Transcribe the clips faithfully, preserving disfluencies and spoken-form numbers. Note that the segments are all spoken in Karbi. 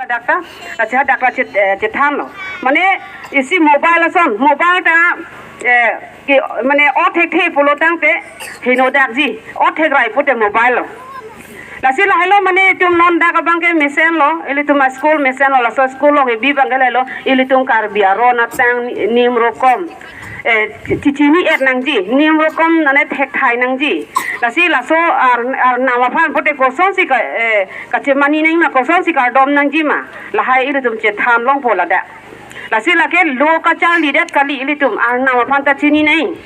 Dak ta, lasi hadak ta chet, eh, chethanlo. Mane isi mobile ason, mobile ta, eh, ke, mane othek the pulo tangte, heno dakji, othek rai pute mobile lo. Lasi lahelo mane itum non dak abang ke mesenlo, ilitum a-school mesenlo, laso school along kebi abang ke lahelo, ilitum Karbi aron atang ni-, nim rokom, eh, chi-, chini-et nangji, nim rokom mane thekthai nangji. Lasi laso ar, arnam aphan pute kosonsi ka, eh, kachemani nangji ma, kosonsi kardom nangji ma. Lahai ilitum chethan longpo ladak. Lasi lake lo kacharlidet kali, ilitum arnam aphan ta chini nangji.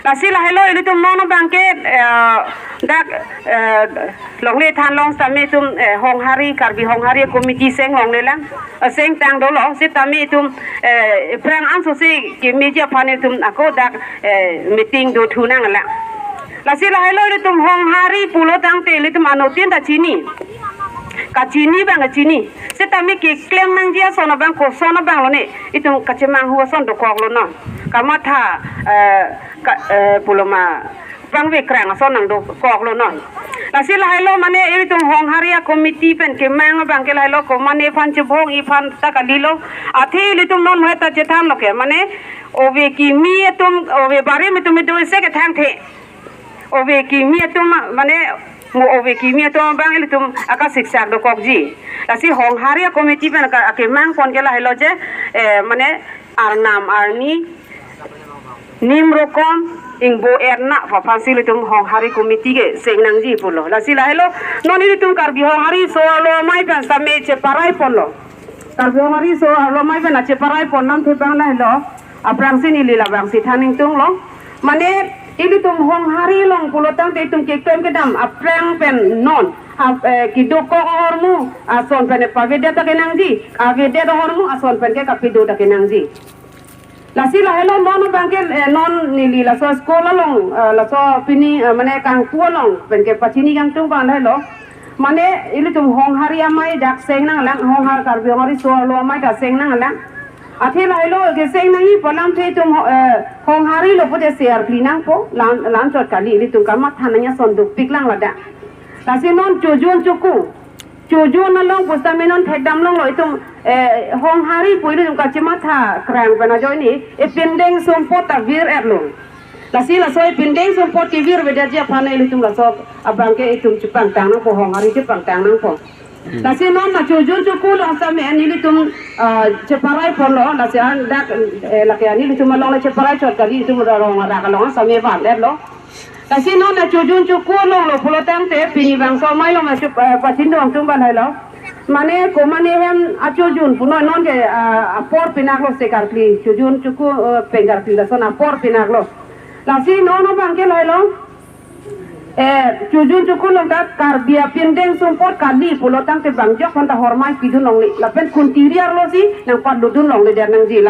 Lasi lahelo ilitum non abang ke, eh, dak, eh, longle than long sitame itum, eh, Honghari, Karbi Honghari committee seng longlelang, eh, seng tang dolo, sitame itum, eh, aphrang anso si kemeji aphan itum ako dak, eh, meeting do thu nanglang. Lasi lahelo ilitum Honghari pulo tangte ilitum anuttin ta chini. Kachini abang kachini. Sitame keklem nangji ason abang koson abang lone. Itum kachemanghu ason dokoklo non. Kamatha, eh, ka, eh, pulo ma pangvekrang ason nangdokoklo non. Lasi lahelo mane ilitum Honghari a-committee pen kemang abang ke lahelo komatne aphan chebong-i aphan ta kalilo. Athe ilitum non hoi ta chethanlo ke mane ove kimi atum, ove barim atum do isi kethangthe. Ove kimi atum mane mo ove kimi atum abang ilitum akasiksak dokokji. Lasi Honghari a-committee pen ka akemang pon ke lahelo je, eh, mane arnam arni nim rokom ingbo erna aphansi ilitum Honghari committee ke seng nangji pulo. Lasi lahelo non ilitum Karbi Honghari so alo amei pen sitame cheparai ponlo. Karbi Honghari so alo amei pen acheparai pon lamthe abang lahelo. Aphrangsi neli labangsi than ingtunglo. Mane ilitum Honghari along pulo tangte itum keklem kedam aphrang pen non, ap, eh, kedokok ahormu ason pen pavedet ta kenangji, avedet ahormu ason pen ke kapedo ta kenangji. Lasi lahelo non abang ke, eh, non neli laso school along, eh, laso pini, eh, mane kangpu along pen kepachini kangtung abang lahelo. Mane ilitum Honghari amei dak seng nanglang, Honghari Karbi Honghari so alo amei dak seng nanglang. Athe lahelo keseng nangji pu alamthe itum, eh, Honghari lo pute se arkli nangpo, lan, lan chot kali ilitum kamatha nangji ason dopik lang ladak. Lasi non chojun choku. Chojun along pusitame non thekdam longlo itum, eh, Honghari pu ilitum kachematha krang pen ajoine, epindeng sumpot ta vir-etlo. Lasi laso epindeng sumpot kevirvedetji aphan ilitum laso abang ke itum chepangtang nangpo, Honghari chepangtang nangpo. Hmm. Lasi non la chojun choku along sitame nelitum, ah, cheparai ponlo, lasi an dak, eh, lake nelitum along le cheparai chot kali itum rong arak along sitame van-etlo. Lasi non la chojun choku along lo pulo tangte pini bangso amei along la chup, eh, pachini dong tum abang lahelo. Mane komatne hem achojun punoi non ke, ah, apor pinaklo se karkli, chojun choku, eh, pen karkli lason apor pinaklo. Lasi non abang ke lahelo. Eh, chojun choku along ta Karbi apindeng sumpot kali pulo tangte bang jok aphanta hormai pidun longle. Lapen kuntiri arlosi nangpatlo dun longledet nangji.